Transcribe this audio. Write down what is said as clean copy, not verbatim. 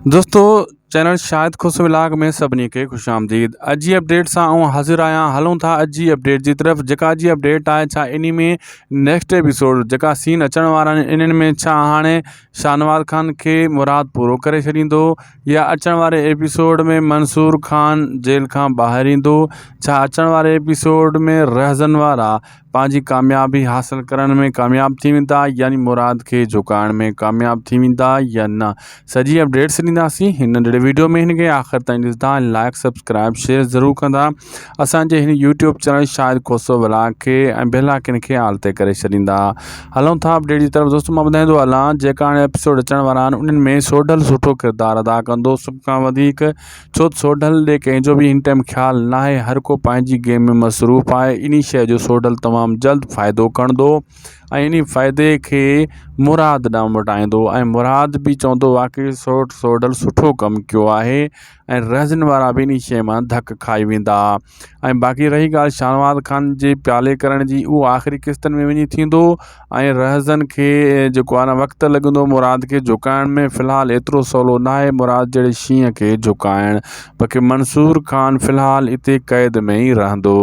دوستو چينل شاهد خوش ولاگ ۾ سڀني کي خوش آمديد اڄ جي اپڊيٽ سان آئون حاضر آهيان هلون ٿا اڄ جي اپڊيٽ جي طرف جيڪا اڄ جي اپڊيٽ آهي ڇا انهي ۾ نيڪسٽ ايپيسوڊ جيڪا سين اچڻ وارا آهن انهن ۾ ڇا هاڻي شاهنواز خان کي مراد پورو ڪري ڇڏيندو يا اچڻ واري ايپيسوڊ ۾ منصور خان جيل کان ٻاهر ايندو ڇا اچڻ واري ايپيسوڊ ۾ رهزن وارا پنهنجي ڪاميابي حاصل ڪرڻ ۾ ڪامياب ٿي ويندا يعني مراد کي جهڪائڻ ۾ ڪامياب ٿي ويندا يا نه سڄي اپڊيٽس ڏينداسين هن ننڍڙي ويڊيو ۾ هن کي آخر تائين ڏسندا ۽ لائڪ سبسڪرائب شيئر ضرور ڪندا اسان جي هن YouTube channel Shahid Khoso vlog کي ۽ بيل آئڪن کي آل تي ڪري ڇڏيندا هلون ٿا اپڊيٽ جي طرف دوستو مان ٻڌائيندو هلان جيڪا هاڻي ايپيسوڊ اچڻ وارا آهن انهن ۾ سوڍل سٺو ڪردار ادا ڪندو سڀ کان وڌيڪ ڇو ته سوڍل ڏي ڪنهن جو به هن ٽائيم خيال ناهي هر ڪو پنهنجي گيم ۾ مصروف آهي انهي شيء جو سوڍل تمام جلد فائدو کڻندو ۽ انهي فائدي کي مراد ڏانهن موٽائيندو ۽ مراد به چوندو واقعي سوٽ سوڍل سٺو ڪم ڪيو آهي ۽ رهزن وارا به انهي شيء مان ڌڪ کائي ويندا ۽ باقي رهي ڳالهه شاهنواز خان جي پيالي ڪرڻ جي اهو آخري قسطن ۾ وڃي ٿيندو ۽ رهزن کي جيڪو آهي نه وقت لڳندو مراد کي جهڪائڻ ۾ في الحال ايترو سولو ناهي مراد جهڙي شينهن کي جهڪائڻ باقي منصور خان في الحال اتي قيد ۾ ئي رهندو.